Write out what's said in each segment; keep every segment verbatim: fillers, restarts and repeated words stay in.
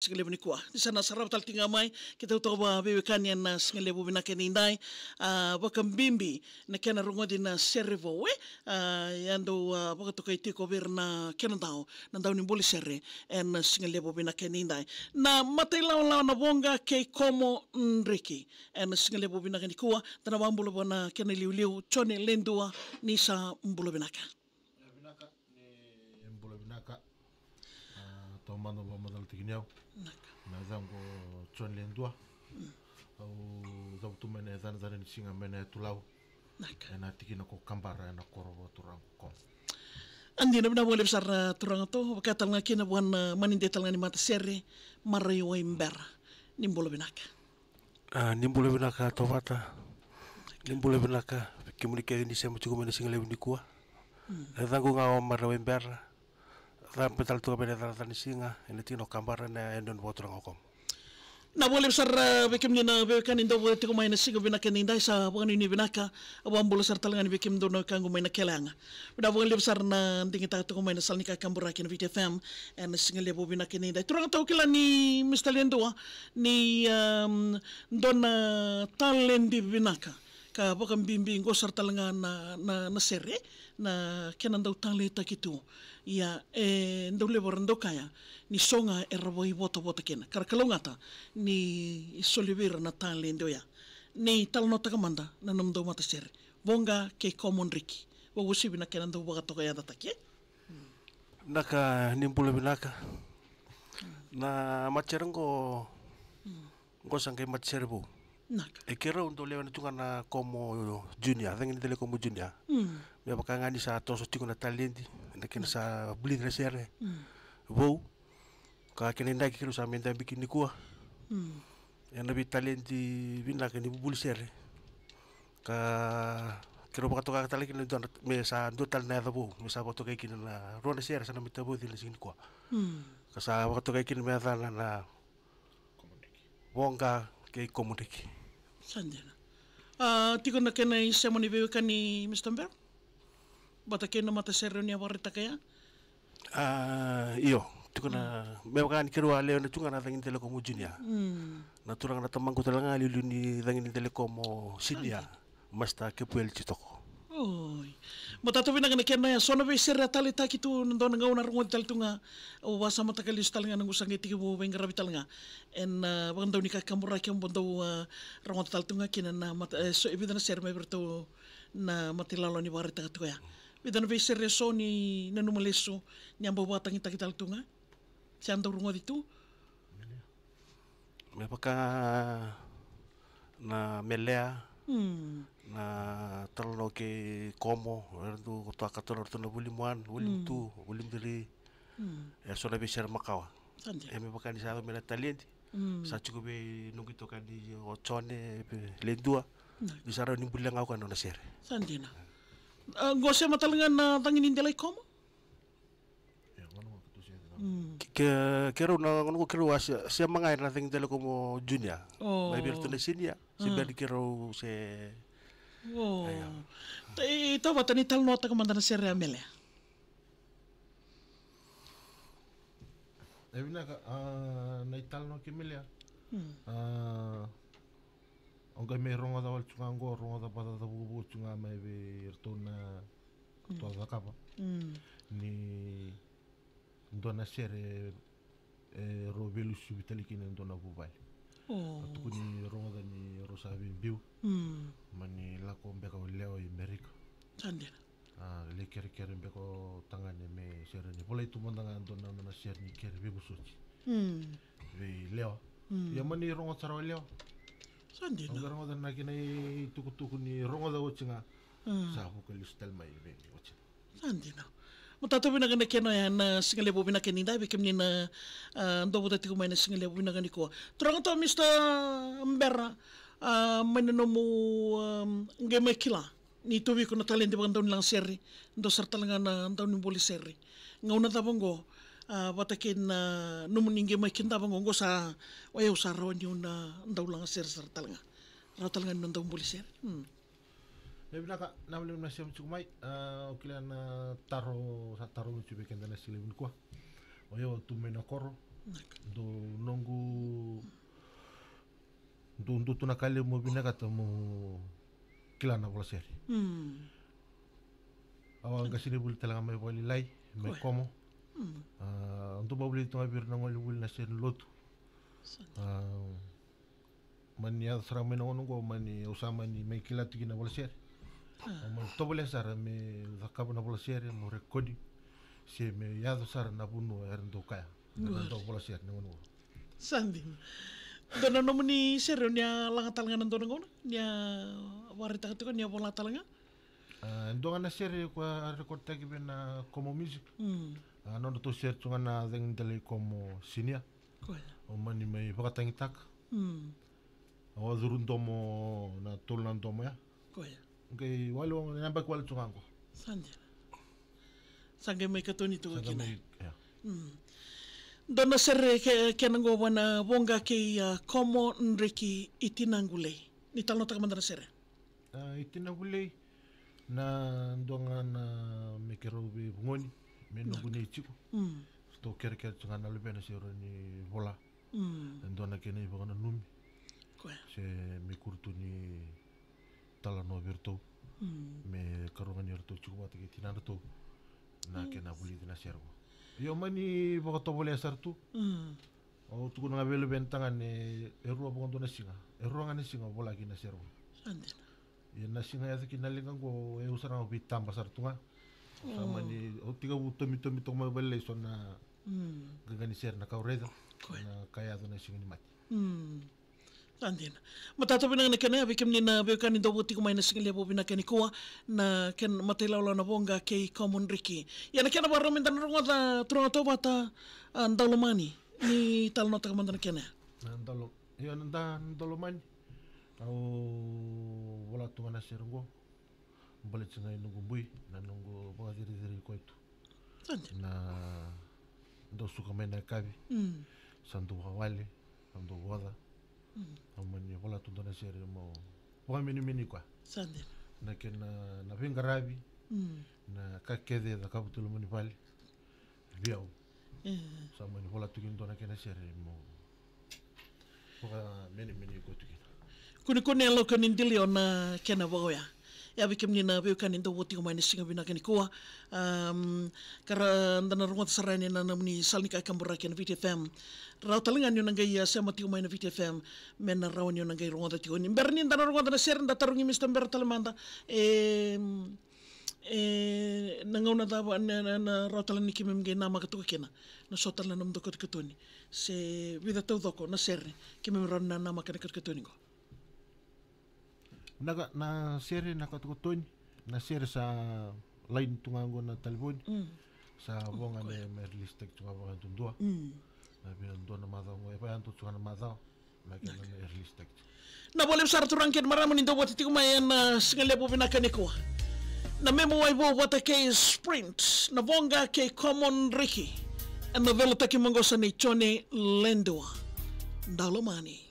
sigalevu nikua. Ni sa na sarava tale tiko ga mai keitou toka vakaveiwekani ena sigalevu vinaka edaidai. A, vakabibi na kena rogoci na sere vou, e. A, ia dou, a, vakatokai tiko vei ira na kena dau, na dau ni boli sere ena sigalevu vinaka edaidai. Na matailawalawa na Voqa kei Komo Driki ena sigalevu vinaka nikua. Da na vakabula vua na kena iliuliu, Jone Ledua, ni sa bula vinaka. Bula vinaka, ni bula vinaka. A, taumada vakamacala tiko ni au. Vinaka. Na yacaqu o Jone Ledua. Mm. Au cavutu mai na yacana ni siga mai na yatu Lau. Vinaka. Ena tikina ko Kabara, ena koro vakaturaga ko Komo. A, dina, vinaka vakalevu sara, turaga, tou vaka tale ga kina vua na, a, mani dei tale ga ni matasere, Marai Waibera. Ni bula vinaka. A, ni bula vinaka Tovata. Ni bula vinaka vei kemuni kece ni sema tiko mai na sigalevu nikua. Mm. Na yacaqu ga o Marai Waibera. Cabe tale tu ga mai na yacana ni siga ena tikina o Kabara, ena yanuyanu vakaturaga o Komo. Vinaka vakalevu sara, a, vei kemuni na veiwekani dou vata tiko mai na siga vinaka edaidai, sa vakanuinui vinaka. Au vakabula sara tale ga yani vei kemudou na wekaqu mai na keleaga. Vinaka vakalevu sara na digitaka tiko mai na sala ni kakaburaki ena Viti F M ena sigalevu vinaka edaidai. Turaga, tou kila ni Mr Ledua ni, um, dua na taledi vinaka, ka vakabibi qo sara tale ga na, na, na sere, na kena dau taleitaki tu. Ia, e dau levu era dau kaya ni so ga era vakaivotavota kina, ka ra kalougata ni soli vei ira na taledi oya. Ni talanoataka mada na nomudou matasere, Voqa kei Komo Driki, vakauasivi na kena dau vakatokayacataki, e? Vinaka, ni bula vinaka. Na matasere qo, qo sa qai matasere vou. Vinaka. E keirau dau lewena tu ga na Komo Junior, cagi ni dela i Komo Junior. Mm. Me vaka ga ni sa toso tiko na taledi, na kena sa vulici na sere, mm, vou. Ka kena idaki keirau sa mai dabe kina nikua. Mm. Ena veitaledi vinaka ni bubuli sere. Ka keirau vakatokayaka tale kina dua na, me sa dua tale na yaca vou, me sa vakatokai kina na rua na sere sa na mai tavoci ena siga nikua. Mm. Ka sa vakatokai kina me yacana na Voqa kei Komo Driki. Sa dina. A, tiko na kena isema ni veiwekani, Mr Bera? Vata kei na matasere o ni a vakaraitaka ya? A, io, tiko na, mm, me vaka ni keirau a lewena tu ga na cagi ni dela i Komo Junior. Mm. Na turaga na tamaqu tale ga a liuliu ni cagi ni dela i Komo Senior. Master Kepuel Jitoko. Oi. Matata vinaka na kena ya, so na veisere a taleitaki tu, na dua na gauna a rogoci tale tu ga. Au vakasamataka lesu tale ga na noqu sa qai tekivu veiqaravi tale ga ena, a, vakadau ni kakaburaki au dau, a, rogoca tale tu ga kina na mata, e, so, e vica na sere mai vei iratou na matailawalawa ni vakaraitaka tiko ya. Vica na veisere eso ni nanuma lesu ni a bau vakatagitaki tale tu ga, se a dau rogoci tu? Me vaka na Melea, mm, na Talanoa kei Komo, era dau toka tale o ratou na volume one, volume, mm, two, volume three. Mm. E so na veisere makawa. Sa dina. E me vaka ni sa yaco mai na taledi. Mm. Sa tiko vei noqu itokani o Jone, vei Ledua. Na. Ni sa rawa ni bulia ga o koya na nona sere. Sa dina. A, qo sema tale ga na cagi ni dela i Komo? Mm. Ke, ke, keirau na, na, keirau a se, sema ga ena cagi ni dela i Komo Junior. Oh. Mai vei iratou na Senior. Se, mm, bera ni keirau se. Oh. Io. Ta, i, i Tovata, ni talanoataka mada na sere a Melea. E vinaka, a, na italanoa kei Melea. Mm. A, au qai mai rogoca wale tu ga qo, rogoca vakacaca vukavuka tu ga mai vei iratou na, mm, ratou a cakava. Mm. Ni dua na sere, e, rau veilusuvi tale kina e dua na vuvale. Oh. A tukuni rogoca ni rau sa veibiu. Mm. Mani lako beka o Lewa i Merika. Sa dina. A, lai kerekere beka o tagane me sere ni volai tu mada ga dua na nona sere ni kere veivosoti. Mm. Vei Lewa. Mm. Ia mani rogoca sara o Lewa. Sa dina. Au qai rogoca na kena itukutuku ni rogoca oti ga. Mm. Sa vuka lesu tale mai vei oti. Sa dina. Matata vinaka na kena ya na sigalevu vinaka edaidai vei kemuni na, a, dou vata tiko mai na sigalevu vinaka nikua. Turaga tu Mr Bera, a, mai na nomu, a, qai mai kila ni tauvi iko na taledi vakadaunilagasere, dua sara tale ga na daunibuli sere. Gauna cava oqo, a, vata kei na nomuni qai mai kidava oqo, oqo sa, o yau sa rawa niu na dau lagasere sara tale ga. Rawa tale ga niu na dau buli sere. Hmm. E vinaka, na vale na sema tiko mai, a, au kila na taro, sa taro tiko vei keda na sigalevu nikua. O yau au tu mai na koro, Dou noqu, dou, dou tu na ka levu mo vinakata mo kila na vola sere. Mm. Au a qasenivuli tale ga mai Vakalailai, mai Koya. Komo. Mm. A, dou bau vuli tu ga vei ira na gone vuli na sere ni lotu. Sa. A, mani yaco sara mai na gauna oqo, mani au sa mani mai kila tu kina na vola sere. A. Au mani tovolea sara meu cakava na vola sere, meu rekodi. Se me yaco sara na vanua era dau kaya. Era dau vola sere na gauna oqo. Sa dina. Dua na nomuni sere, o ni a laga tale ga na dua na gauna? Ni a vakaraitaka tiko, ni a vola tale ga? A, dua ga na sere ko a rekoditaki vei na Komo Music. Mm. A, nodratou sere tu ga na Cagi Delai Komo Senior. Koya. Au mani mai vakatagitaka. Mm. Au a curu domo na tolu na domo ya. Koya. Qai wale, au na yabaki wale tu ga qo. Sa dina. Sa qai mai katoni tu ga kina. Sa qai mai, ya. Mm. Dua na sere ke, kena qo vua na Voqa kei, a, Komo Driki, I Tinaqu Lei. Ni talanoataka mada na sere. A, I Tinaqu Lei, na dua ga na me keirau veivugoni, me noqu nei tiko. Mm. Ratou kerekere tu ga na luvena se rawa ni vola. Mm. E dua na kena ivakananumi. Koya. Se me kuru tu ni talanoa vei iratou. Mm. Me karua ga ni ratou tiko vata kei tinadratou. Na kena vulici na sere qo. Io, mani vakatovolea sara tu. Mm. Au tukuna ga vei luvena tagane, e rua vakadua na siga. E rua ga na siga au vola kina na sere qo. Sa dina. Ia na siga e yaco kina na liga qo, e au sara ga veitaba sara tu ga. Sa mani, au tekivu tomitomi toka mai Vakalailai so na qaqa ni sere na ka au raica. Koya. Na ka e yaco na siga ni mate. Mm. Sa dina. Matata vinaka na kena ya vei kemuni na veiwekani dou vou tiko mai na siga levu vinaka nikua, na kena mata ilawalawa na Voqa kei Komo Driki. Ia na kena vakarau meda na rogoca, turaga tauvata, a, Daulomani, ni talanoataka mada na kena ya. Na Daulo-, io, na Da-, na Daulomani. Au vola tu ga na sere qo. Baleti ga i noqu bui, na noqu vakacirecerei koya tu. Sa dina. Na dau suka mai na yakavi. Mm. Sa dau vakawale, sa dau voca. Mm. Au mani vola tu dua na sere mo vakamenemeni koya. Sa dina. Na kena, na veiqaravi, mm, na ka kece e cakava tu loma ni vale. Vei au. E. Sa mani vola tu kina dua na kena sere mo vakamenemeni koya tu kina. Kunekune, yaloka ni dilio na kena vaka oya. Ia vei kemuni na veiwekani dou vou tiko mai na siga vinaka nikua. Am, ka ra da na rogoca sara yani na nomuni sala ni kakaburaki ena Viti F M. Rawa tale ga ni o na qai, a, sema tiko mai na Viti F M, me na rawa ni o na qai rogoca tiko. Ni bera ni da na rogoca na sere, da tarogi Mista Bera tale mada. E, E, na gauna cava na, na, na rawa tale ni keimami qai namaka toka kina na so tale na nomudou katokatoni, se vica taucoko na sere keimami rawa ni namaka na katokatoni qo? Na ka, na sere, na katokatoni, na sere sa laini tu ga qo na talevoni. Mm. Sa vo ga me, me release taki tu ga vakayadudua. Mm. Na via dua na macawa qo, e vakayadua tu ga na macawa. Na kena me release taki tu. Na valevu sara turaga kei na marama ni dou vata tiko mai ena siga levu vinaka nikua. Na Memu Wai Vou vata kei Sprint, na Voqa kei Common Ricky. Ena velotaki maqosa nei Jone Ledua. Daulomani.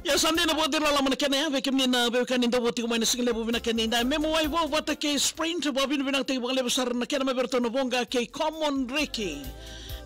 Ia sa dina, vakacegu lala mai na kena ya vei kemuni na veiwekani dau votiko mai na siga levu vinaka ni dai. Memu wai vou vata kei Sprint, vakavinavinakataki vakalevu sara na kena mai vei ratou na Voqa kei Common Ricky.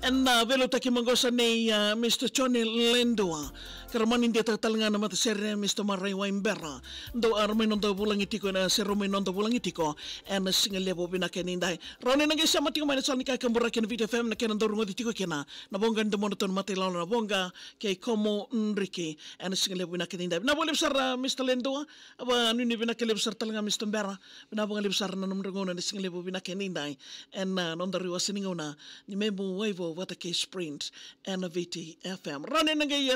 Ena veiliutaki maqosa nei, a, Mister Johnny Ledua. Ka ra mani diataka tale ga na matasere, Mister Marai Waibera. Dou a ra mai noda vulagi tiko ena, se ra mai noda vulagi tiko ena siga levu vinaka ni dai. Rawa ni na qai sema tiko mai na sala ni kakaburaki ena Viti F M, na kena dau rogoci tiko kina na Voqa ni Domodratou na Matailala, na Voqa kei Common Ricky ena siga levu vinaka ni dai. Vinaka vakalevu sara, a, Mister Ledua. Vakanuinui vinaka levu sara tale ga, Mister Bera. Vinaka vakalevu sara na nomudrau gauna ena siga levu vinaka ni dai. Ena, a, nodaru iwase ni gauna ni Memu wai vou vata kei Sprint ena Viti F M. Rawa ni na qai, a,